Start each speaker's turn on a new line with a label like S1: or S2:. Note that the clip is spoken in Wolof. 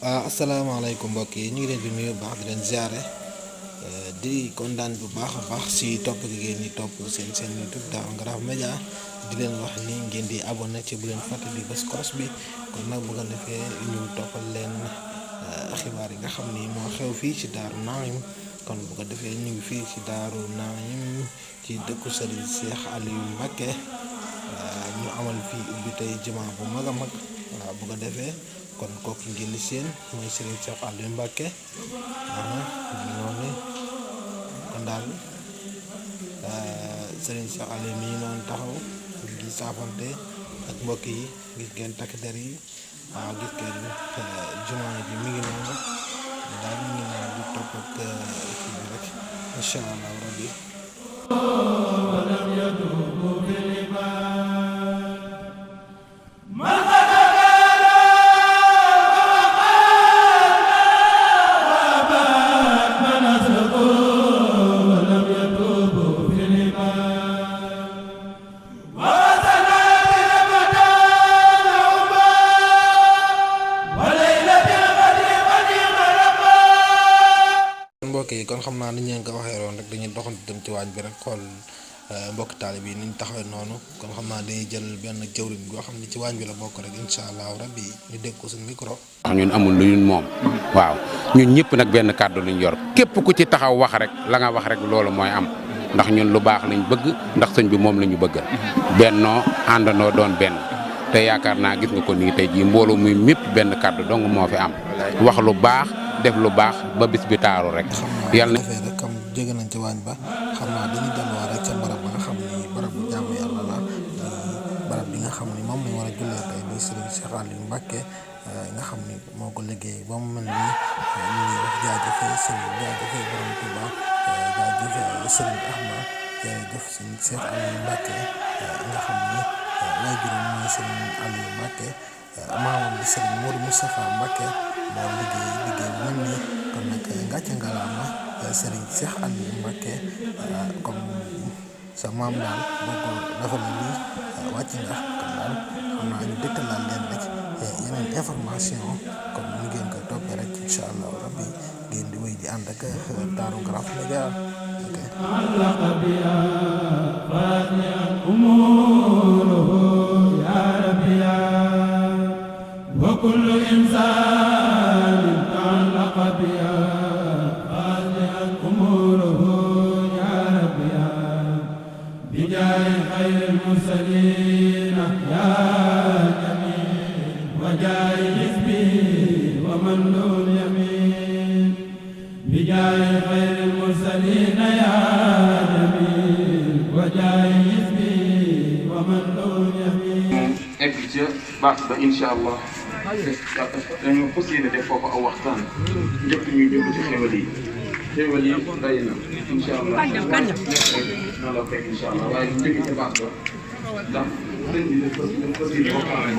S1: asalaamaaleykum mbokk yi ñu ngi leen di nuyu baax di leen ziare di kontaan bu baax a baax si topp gi ngeen di topp seen YouTube Darou Ngaraaf Média di leen wax ni ngeen di abonné ci bu leen fàtte di bës cloche bi kon nag bu nga defee ñu toppal leen xibaar yi nga xam ni moo xew fii ci Daaru Naim kon bu ko defee ñu ngi fii ci Daaru Naim ci dëkku Serigne Cheikh Aliou Mbacké ñu amal fii ubbi tey jumaa bu mag a mag bu ko defee kon kooku ngeen di seen mooy Serigne Cheikh Aliou Mbacké noonu kon daal Serigne Cheikh Aliou mi ngi noonu taxaw di saafante ak mbokk yi gis ngeen takk der yi gis ngeen jumaa bi mi ngi noonu daal mi ngi noonu di topp ak kii bi rek incha allah rabbi mbokk yi kon xam naa ni ñu ko waxee woon rek dañuy doxantu dem ci waañ bi rek xool mbokk taalibe yi ni ñu taxawee noonu kon xam naa dañuy jël benn jëwriñ boo xam ne ci waañ bi la bokk rek incha allahu rabbi ñu dégg ko suñu micro.
S2: wax ñun amul lu ñun moom waaw ñun ñëpp nag benn kàddu luñ yor képp ku ci taxaw wax rek la nga wax rek loolu mooy am ndax ñun lu baax lañ bëgg ndax sëñ bi moom la ñu bëgg bennoo àndandoo doon benn te yaakaar naa gis nga ko nii tey jii mbooloo muy mépp benn kàddu dong moo fi am wax lu baax def lu baax ba bis bi taaru rek.
S1: yàlla na defee rek comme jóge nañ ci waañ ba xam naa dañuy delluwaat rek ca barab ba nga xam ni barab bu jaamu yàlla la barab bi nga xam ni moom lañ war a jullee tey muy Serigne Cheikh Aliou Mbacké nga xam ni moo ko liggéey ba mu mel ni ñu ngi wax jaajëfee Serigne jaajëfee borom Touba jaajëfee Serigne Ahmad jaajëf Serigne Cheikh Aliou Mbacké nga xam ni waajuram mooy Serigne Aliou Mbacké maamam di Serigne Modou Moustapha Mbacké moo liggéey bu mel nii kon nag ngàcce ngalaama Serigne Cheikh Aliou Mbacké comme sa maam daal boo ko defal lii wàcc nga kon daal xam naa ñu dëkkalaat leen rek yeneen information comme ni ngeen koy toppee rek incha allah rabbi ngeen di wéy di ànd ak Darou Ngaraaf Média
S3: وكل إنسان تعلق بها خاضعا أموره يا رب يا بجاه خير المرسلين يا جميل وجاه حزبه ومن له اليمين بجاه خير المرسلين يا جميل وجاه حزبه ومن له اليمين.
S4: baax ba incha allah dañu fas yéene def foofu aw waxtaan njëkk ñuy jublu ci xéwal yi day na incha allah noonu la fekk incha allah waaye njëkk ci baax ba ndax sëñ bi dafa fas yéene waxtaan